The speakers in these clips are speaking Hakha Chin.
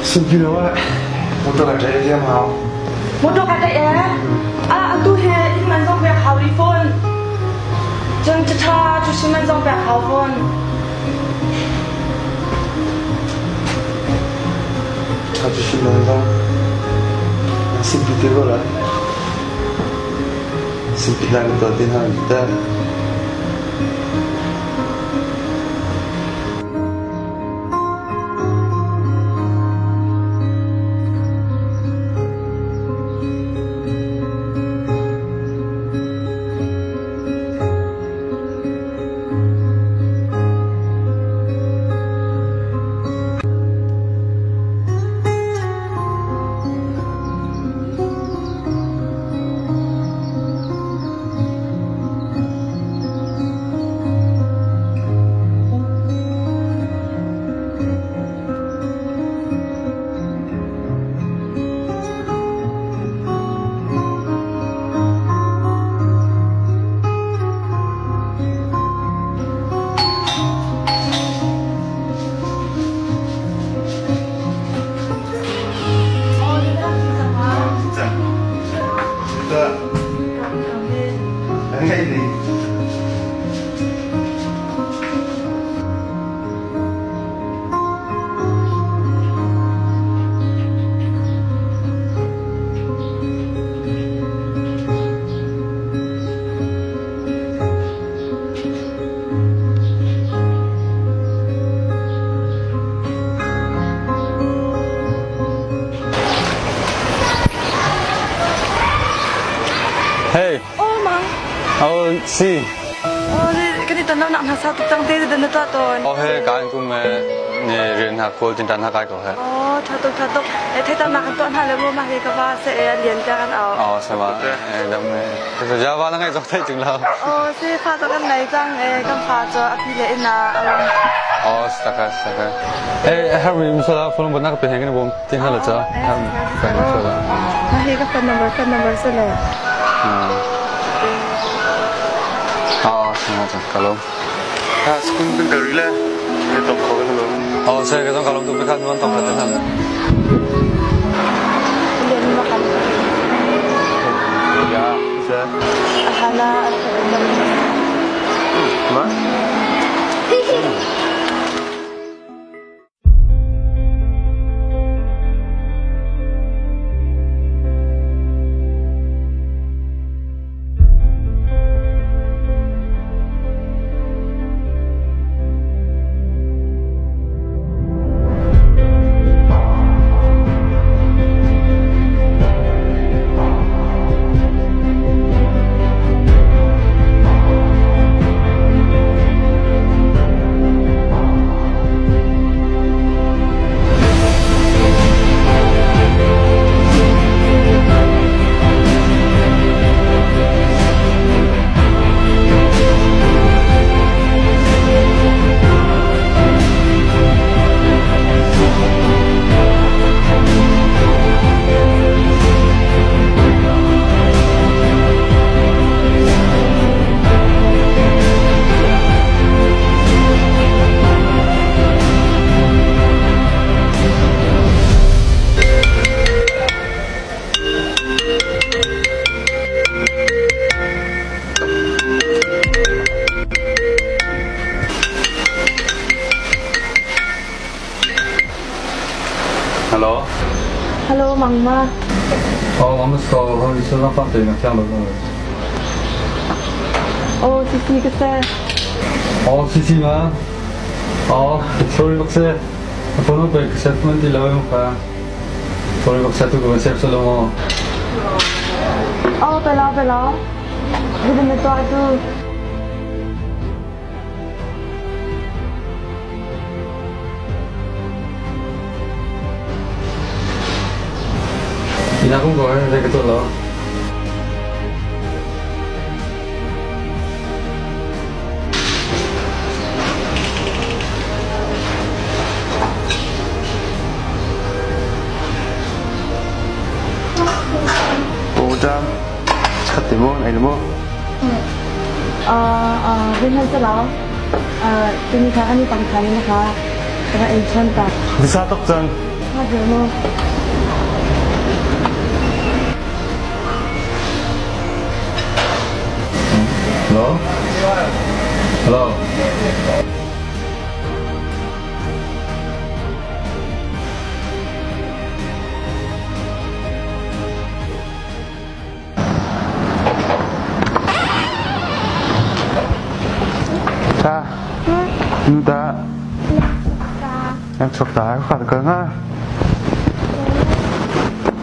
Sungpi lo ah motor ka ṭaih diam hau. Motor ka ṭaih ee? Ah, atu he inn man zong pek hau rih fawn. Cun ṭhaṭha tuition man zong pek hau fawn. Ṭha tuition man zong simpi te ko la. Simpi hna ka tuah ti hna te. Hey. Oh, mang. Oh, si. Oh, kan i ton nak hna sa tuk tang te dan na tuah tawn. Oh, he kan kum ne rian ha kawl tin tan ha kai ko he. Oh, tha tuk tha tuk. E thei tam nak kan tuah hna le mo ma he ka va se e lian ka kan au. Oh, sama. E dam me. Java na ngai zok thai chung lo. Oh, si fa to kan nei cang e kan fa cho api le ina. Oh, saka saka. E har mi musala phone bana ka pe heng ne bom tin hala cha. Har phone musala. Ma he ka phone number phone number se le. Oh, sama cha kalom. Ha, school kan kal rih le. Ke tong kho kan lo. Oh, se ka tong kalom tu pe khan man tong khat han. Lian ma kan. Ya, se. Ahana Ma? Hello. Hello, Mangma. Oh, mama so ho so na pa te na kyang lo. Oh, sisi ka se. Oh, sisi ma. Oh, sorry bak se. Phone pe set man ti lo pa. Sorry bak se tu ko sep so lo mo. Oh, pe lo pe lo. Hi na to tu. Ina kung ko eh, ka to lo. Oh, jam. Khat te mo, ai mo. เอ่อเอ่อเป็นท่านจะเหรอเอ่อจะมีค่ะอันนี้ปังคันนะคะจะมาเอ็นชนตัด Bisa tok cang. Hnga maw? Hello? Hello? Ta. Nu ta. Em chok ta ka ka nga.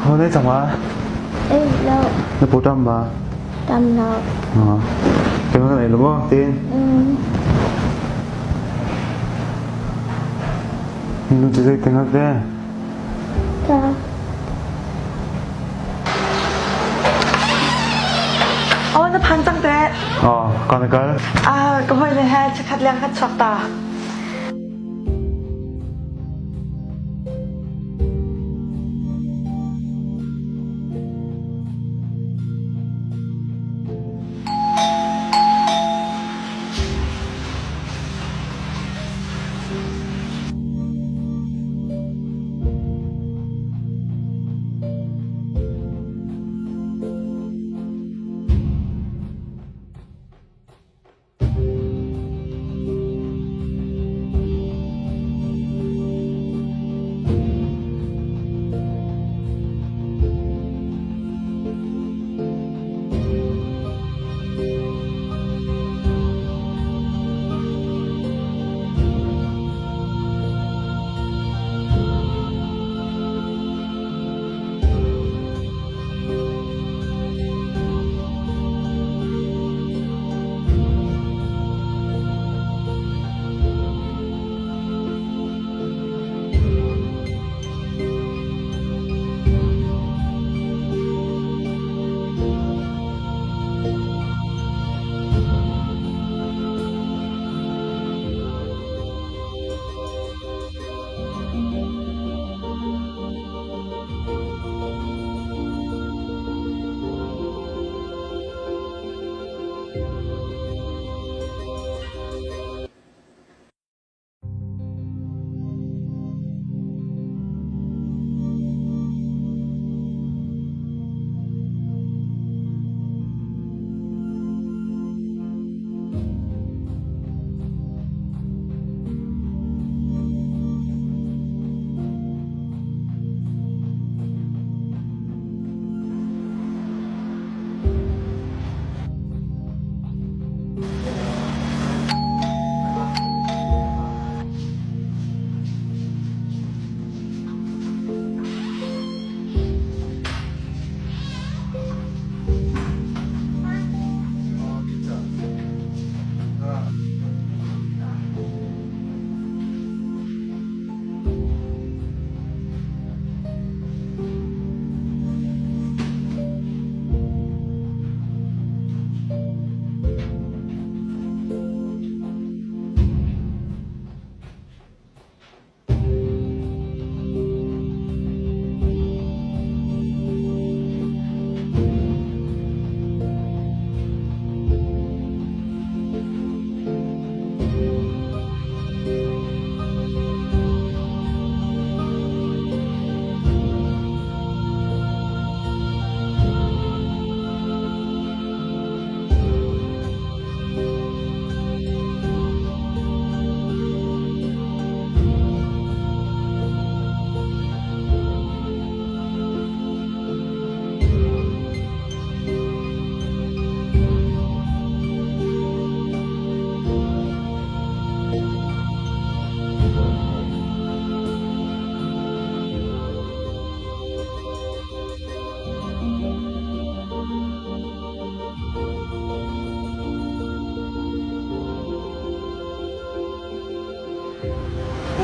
Ho nei chang ma. Ei lo. Na pu tam ma. Tam lo. Ờ. Cái này đúng không? Tin. Nu chỉ dây tiếng thế. Ta. Aw na phan cang teh. Aw, kan kal. Ah, ka hawi le he chikkhat leng kan chuak ta.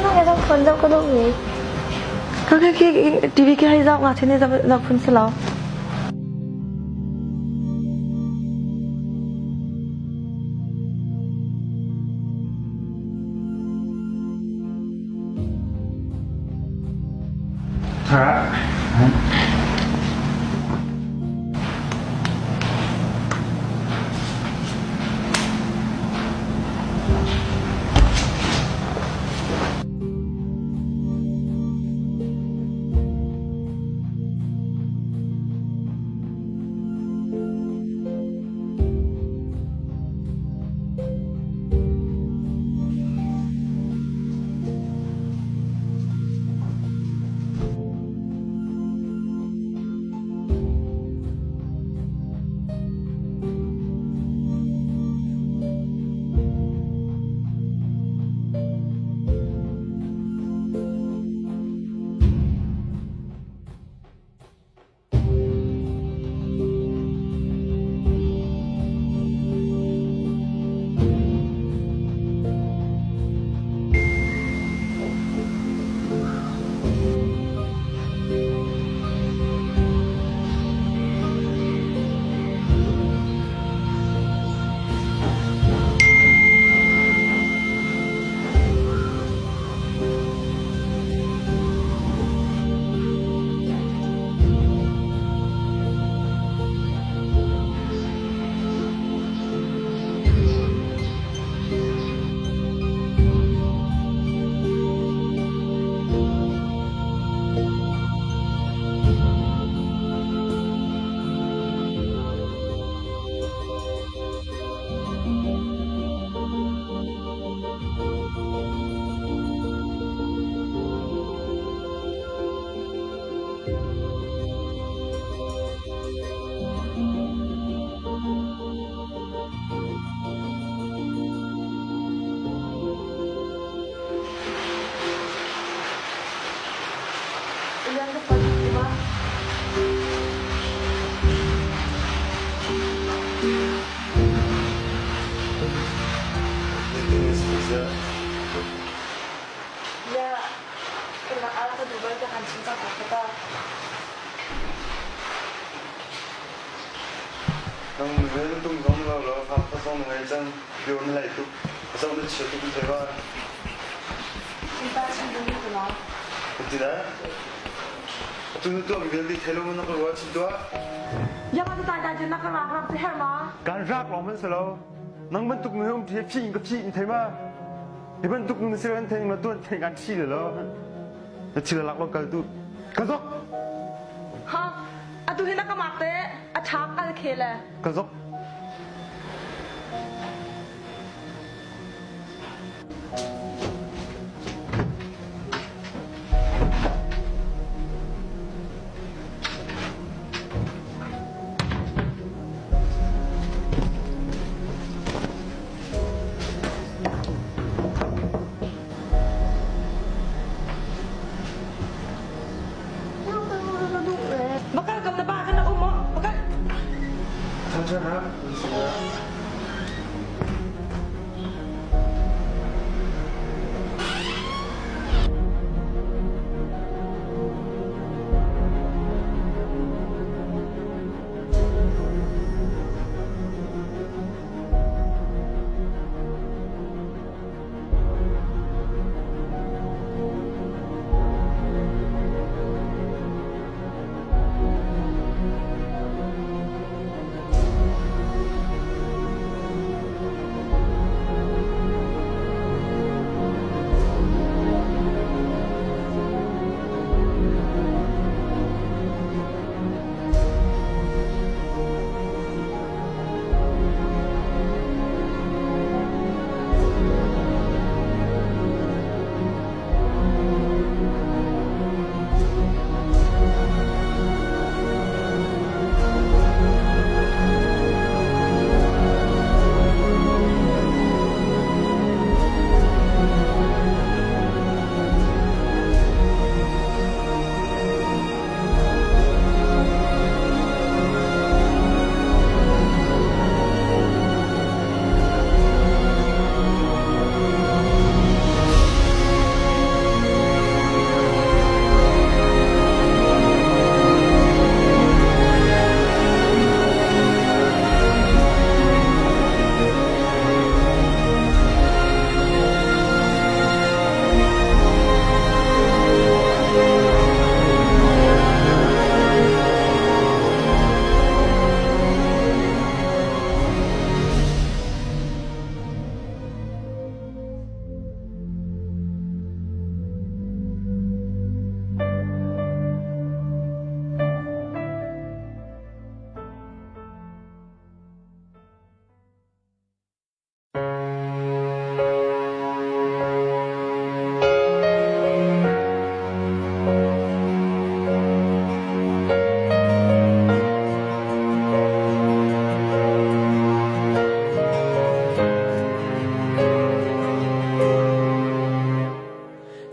Na ka phone zoh ka duh ve. Ka khi TV khi hei zoh ngakchia nih zoh phun si lo. Tha. Lian ka fon ti ma? Ya, kena ala ka dubai ka han chim cang ka ta. Nang vel tung zong lo lo fa fa zong na ngai cang bio na lai tuk zong na chia tuk thei ba. Kita chim ding ni ma. Ti da. Tu nu tuah mi vialte thei lo na ka ruwa chim tuah. Ya ma ta ta na ka rak rak si her ma. Kan rak long man selo. Nang bantuk nu um the phi ka phi in thei ma. Hi bantuk nu si ran thei ma tuan thei kan thi le lo. Na thil lak lo kal tu. Ka zok. Ha, atu hi na ka mak te a tha kal khe le. Ka zok. Bakal kam na ba kan na um bakal. Tha tha ha.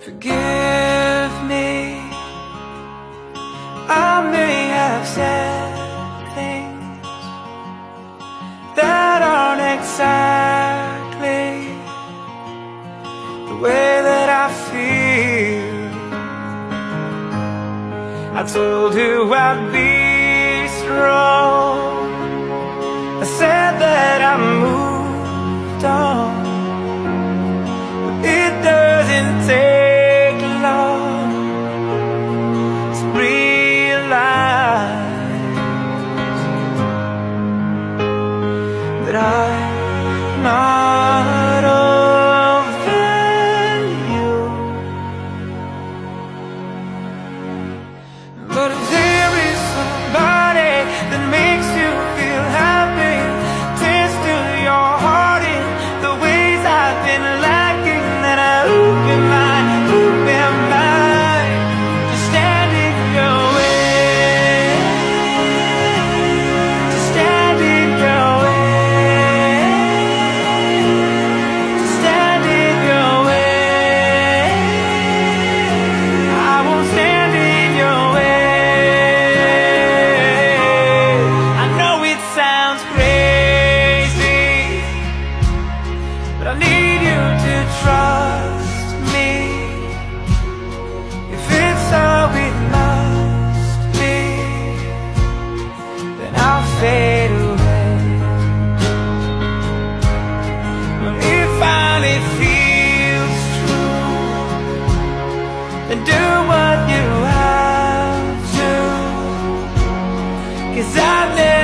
Forgive me. I may have said things that aren't exactly the way that I feel. I told you I'd be strong. I said that I moved on. But it doesn't take long to realize that I'm not over you. But if there is somebody that makes you feel happy, tends to your And do what you have to. 'Cause I never.